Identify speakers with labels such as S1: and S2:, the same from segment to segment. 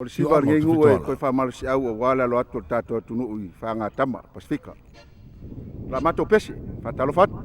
S1: O le siva o lenei nuu e toe faamalosiau aua le alo atu o le tatou atunuu i fagatama Pasefika. O la matou pese, faatalofa atu.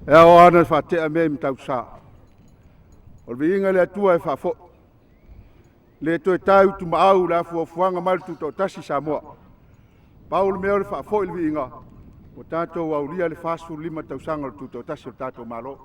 S1: E ao ana faatea mea i Matautusa. O le viiga i le Atua e faafoi. Le toe tae utumaau le afuafuaga mai le tutoatasi Samoa. Pau le mea o le faafoi le viiga, ua tatou aulia le 45 tausaga o le tutoatasi o le tatou Malo.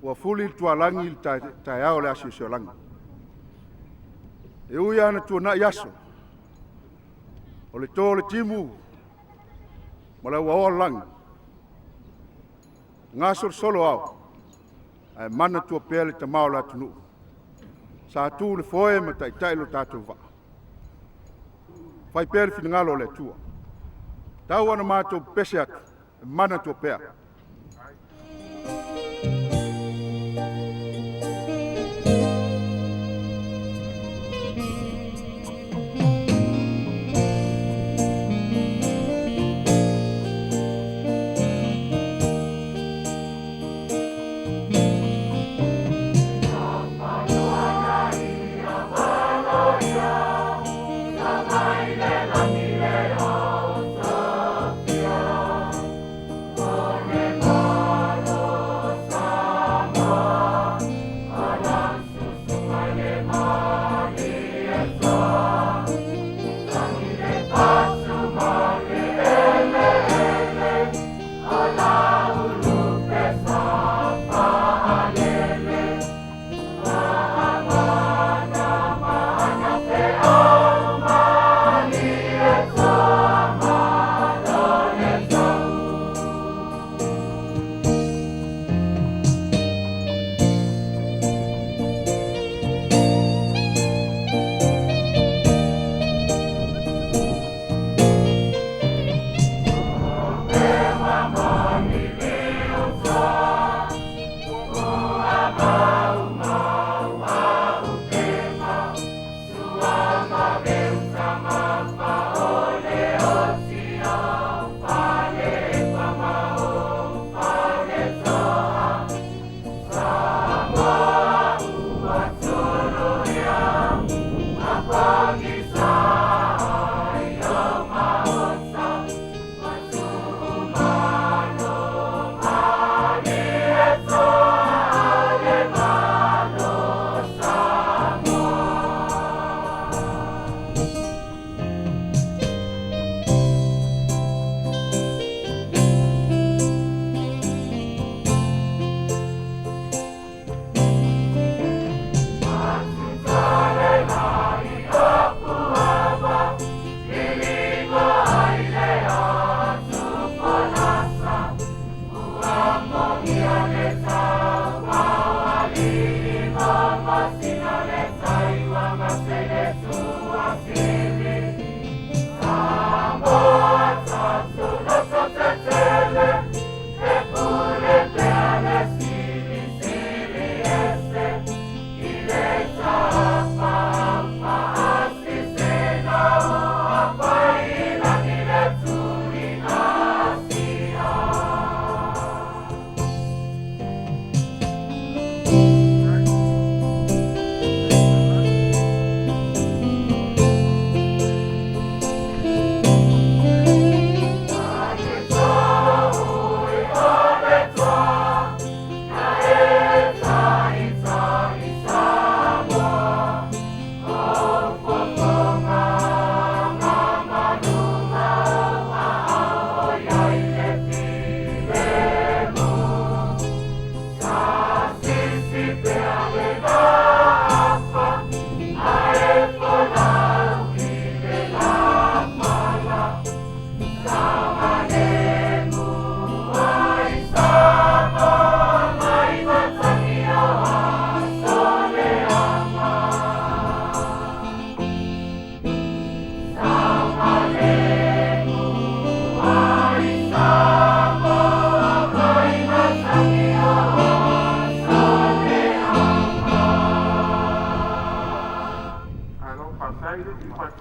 S1: Ua fuli le tualagi i le taeao o le asiasiolagi. E ui lava ina tuanai aso, o le to o le timu ma le auaoa o le lagi, e gasolosolo ao, ae manatua pea le tama o le atunuu. Sa tu le foe ma taitai lo tatou vaa. Fai pea le finagalo o le Atua. Tau ona matou pese atu, e manatua pea.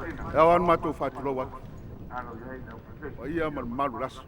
S1: E ao lava ona matou faatulou atu, paia ma le mamalu o le aso.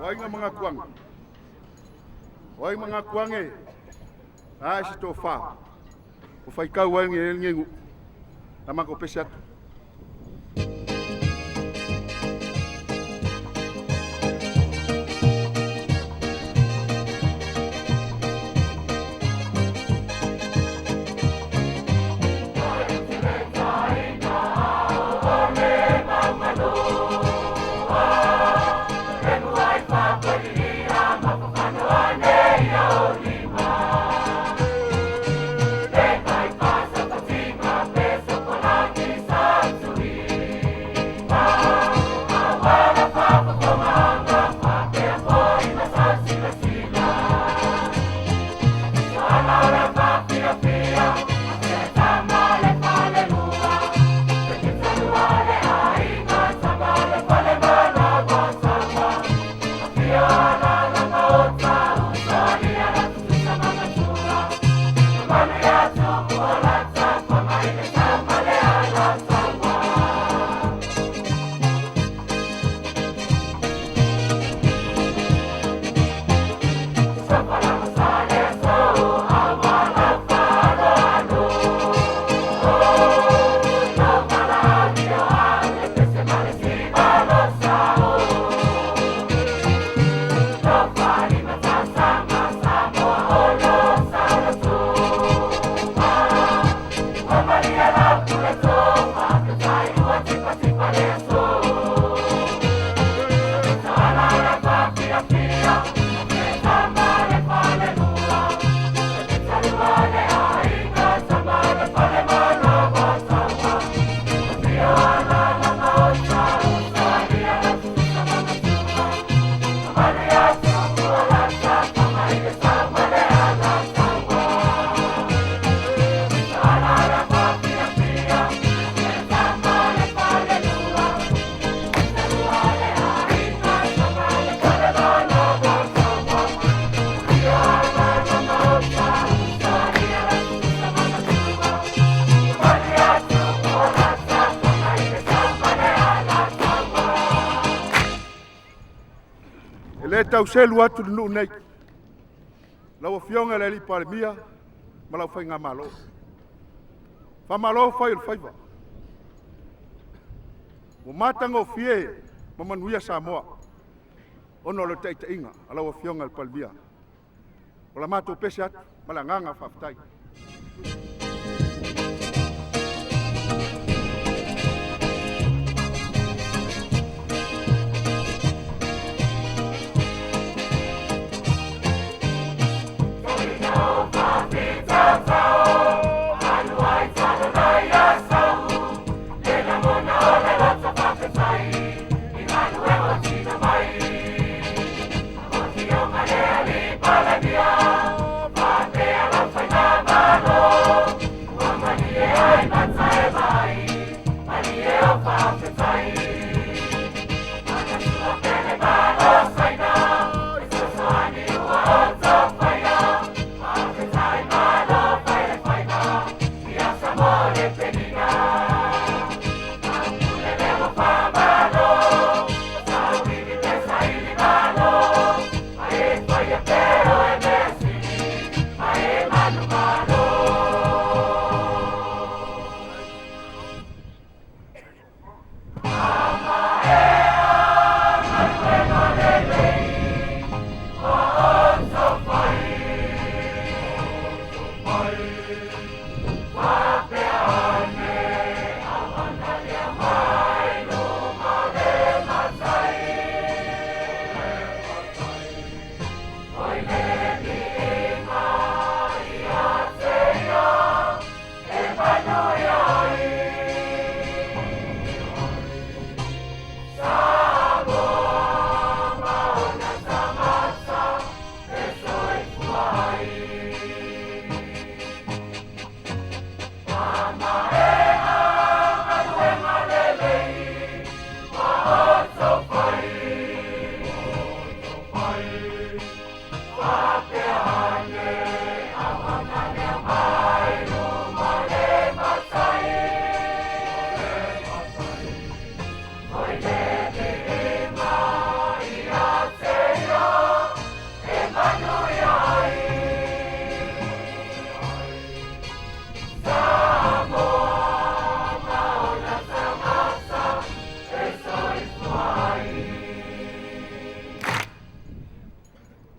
S1: O aiga ma gakuaga, o ai ma gakuaga e ae se tofa, o faitau ai lenei nuu, na matou pese atu. tau selu atu le nuu nei. Lau Afioga i le Palemia ma lau faigamalo. Faamalo fai o le faiva. Ua matagofie ma manuia Samoa ona o le taitaiga a lau Afioga i le Palemia. O la matou pese atu ma le agaga faafetai.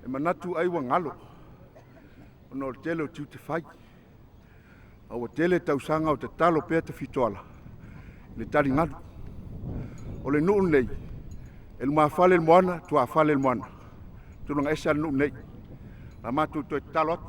S1: E manatu ai ua galo ona o le tele o tiute fai. A ua tele tausaga o tatalo pea Tafitoala i le taligalu. O le nuu lenei, e lumafale i le moana, tuafale i le moana. Tulaga ese lava le nuu lenei. Na matou toe tatalo atu.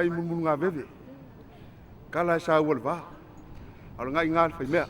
S1: mai mulumulugaveve, tala e saua le va, a o le ga'iga le faimea.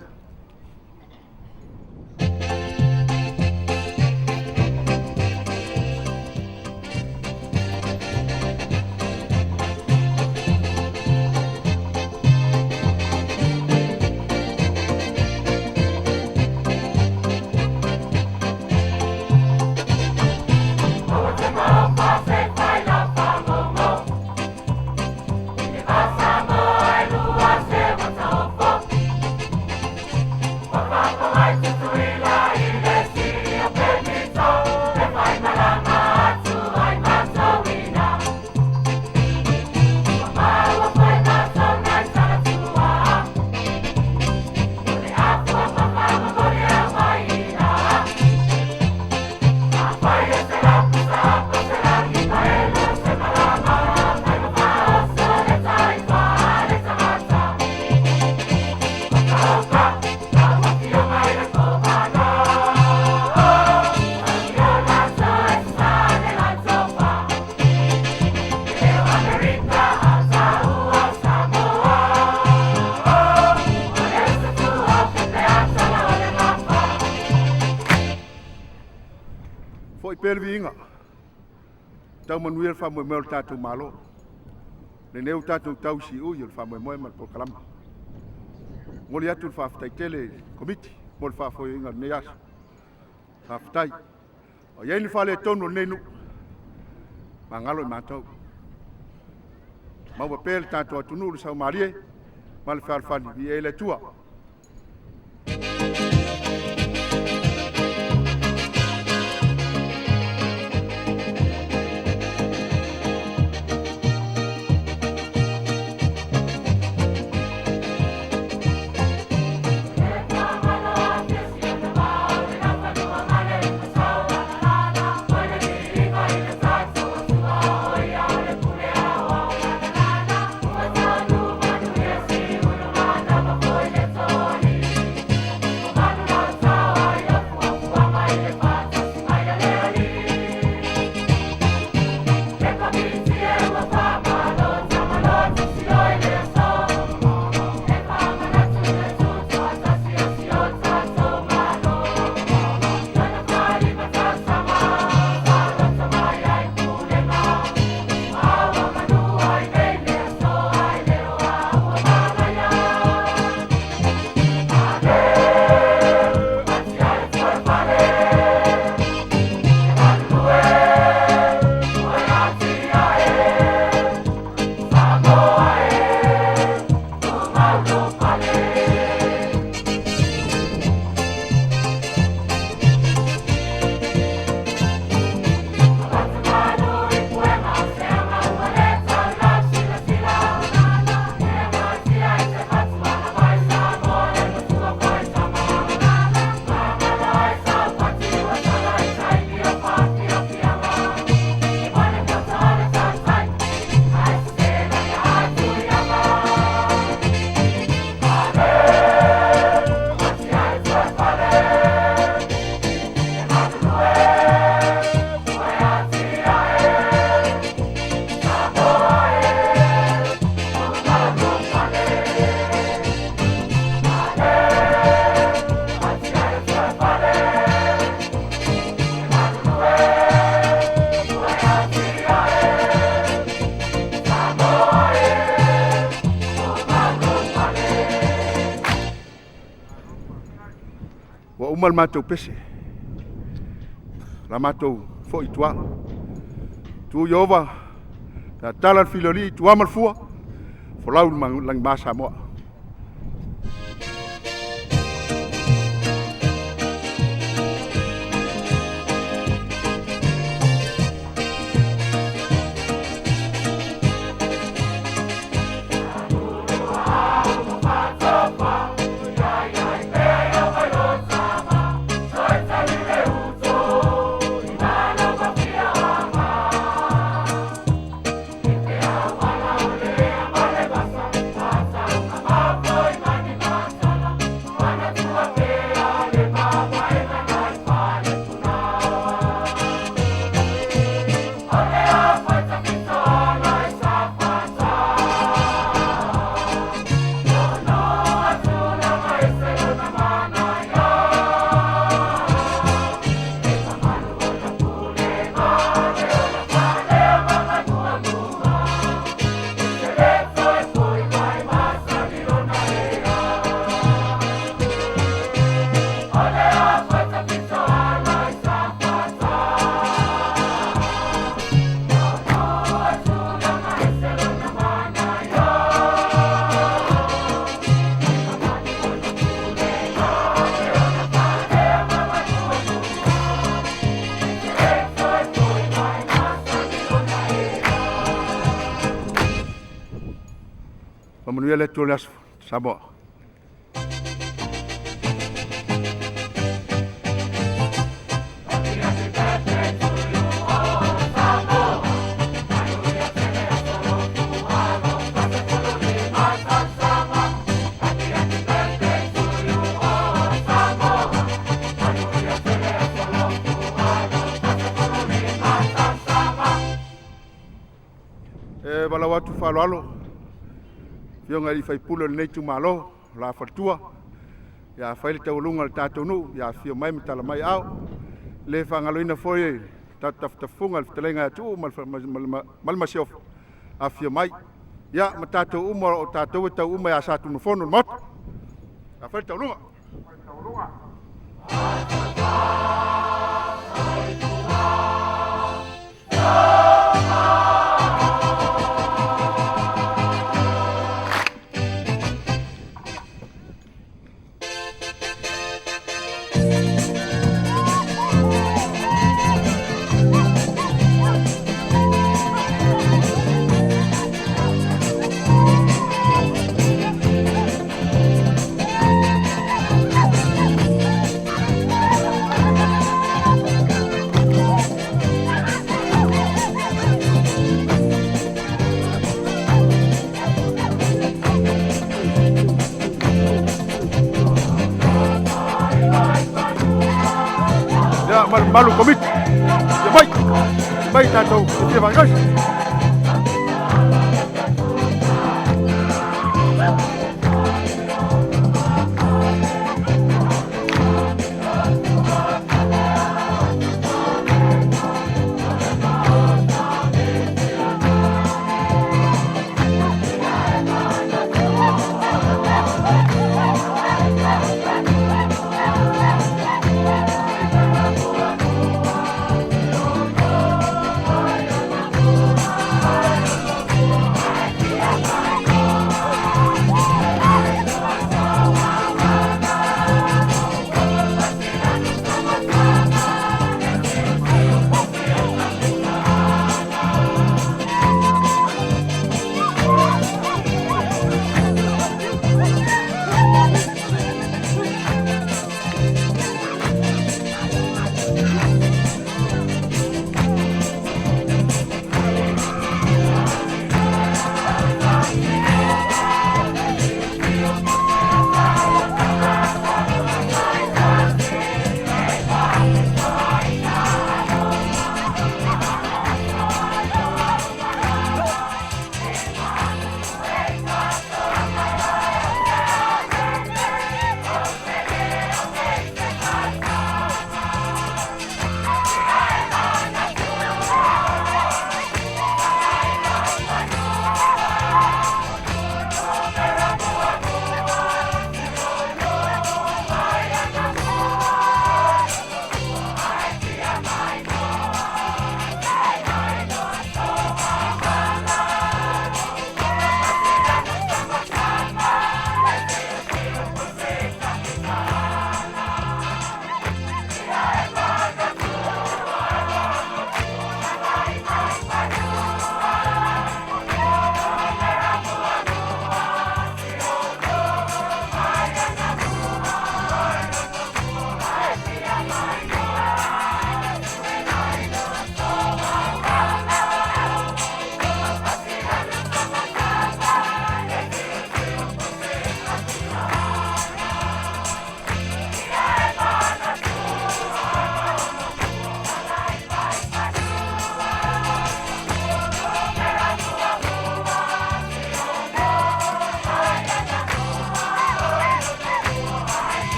S1: Fo'i pea le viiga, tau manuia le faamoemoe o le tatou Malo. Lenei ua tatou tau i siui o le faamoemoe ma le polokalama. Momoli atu le faafetai tele i le Komiti mo le faafoeina o lenei aso. Faafetai. O i ai ni faaletonu o lenei nuu, magalo i matou. Maua pea le tatou atunuu le saumalie ma le fealofani. Viia ai le Atua. Ua uma le matou pese, la matou foi i tua. Tu Ieova, tatala le filiolii, tua ma le fua, folau le lagima Samoa. Faamanuia le Atua i le aso Samoa. E valaau atu faaaloalo i afioga i sui usufono o lenei itumalo o la faletua. A fai le taualuga a le tatou nuu, ia afifio mai ma tala mai aao. E le faagaloina foi le tatou tafatafafuga le fetalaiga ia Tuuu ma le Masiofo, afifio mai ia ma tatou uma o tatou e tau uma ia Satunumafono o le Maota. O le a fai le taualuga. Ia ma le mamalu o le Komiti, afio mai, afio mai tatou fiafia faatasi.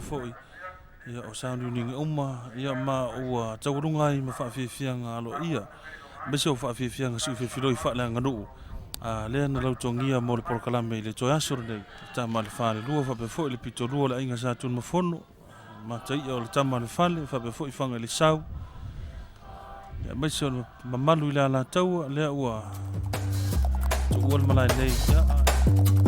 S2: foi ia o sauniuniga uma ia ma ua taualuga ai ma faafiafiaga aloaia aemaise o faafiafiaga siufilofiloi faaleaganuu a lea na lautogia mo le polokalame i le toe aso lenei le tama a le falelua faapea foi le pitolua o le aiga Sa Tunumafono mataia o le tama a le fale faapea foi Faga i le Sau aemaise o le mamalu i le Alataua lea ua tuua le malae nei. Ia.